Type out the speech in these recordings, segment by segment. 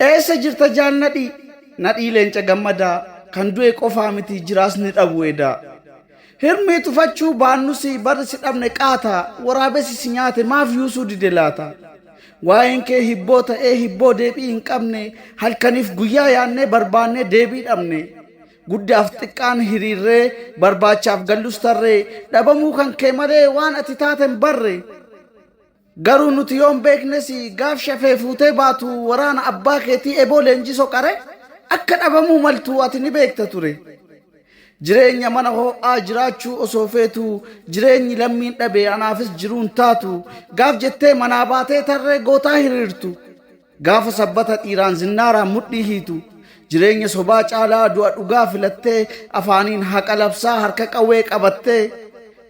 Eessa jirta jaal Nadhii? Nadhii Leenca Gammadaa kan du'e qofaa miti jiraas ni dhabu edaa. Hirmii tufachuu baannus barri si dhabne qaata waraabessi si nyaate maaf yuusuu dide laata? Waa'een kee hibboo ta'ee hibboo deebii hin qabne halkaniif guyyaa yaannee barbaannee deebii dhabne. Guddaaf xiqqaan hiriirree barbaachaaf gallus tarree dhabamuu kan kee malee waan ati taate hin barre. Garuu nuti yoon beeknes gaaf shafee fuutee baatu waraana abbaa keetii eboo leenjiso qare akka dhabamuu maltu ati ni beekta ture. Jireenya mana hoo'aa jiraachuu osoo feetu jireenyi lammiin dhabe anaafis jiruun taatu gaaf jettee manaa baatee tarree gootaa hiriirtu. Gaafa sabbata dhiiraan zinnaaraan mudhii hiitu jireenya sobaa caalaa du'a dhugaa filattee afaaniin haqa labsaa harka qawwee qabattee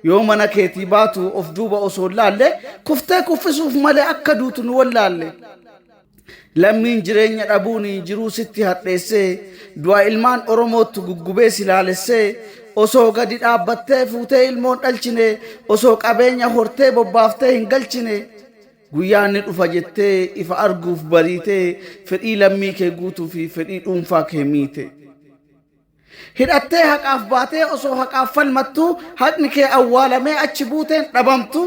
yoo mana keetii baatu of duuba osoo hin laalle kuftee kuffisuuf malee akka duutu nu wallaalle. Lammiin jireenya dhabuun jiruu sitti hadheessee du'a ilmaan Oromootti guggubee si laalessee osoo gadi dhaabbattee fuutee ilmoon dhalchine osoo qabeenya hortee bobbaaftee hin galchine Guyyaan ni dhufa jettee ifa arguuf bariitee fedhii lammii kee guutuu fi fedhii dhuunfaa kee miite. Hidhattee haqaaf baatee osoo haqaaf falmattuu haqni kee awwaalamee achi buuteen dhabamtu.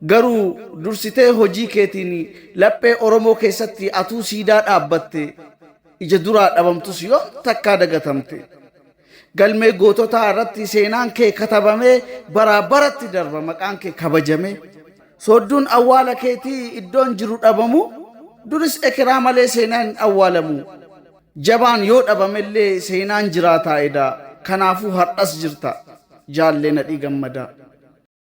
Garuu dursitee hojii keetiin laphee Oromoo keessatti atuu siidaa dhaabbatte ija duraa dhabamtus yoom takkaa dagatamte. Galmee goototaa irratti seenaan kee katabamee baraa baratti darba maqaan kee kabajamee. Soodduun awwaala keetii iddoon jiru dhabamu duris ekeraa malee seenaan hin awwaalamu. Jabaan yoo dhabamellee seenaan jiraataa edaa kanaafuu har'as jirta jaallee Nadhii Gammadaa.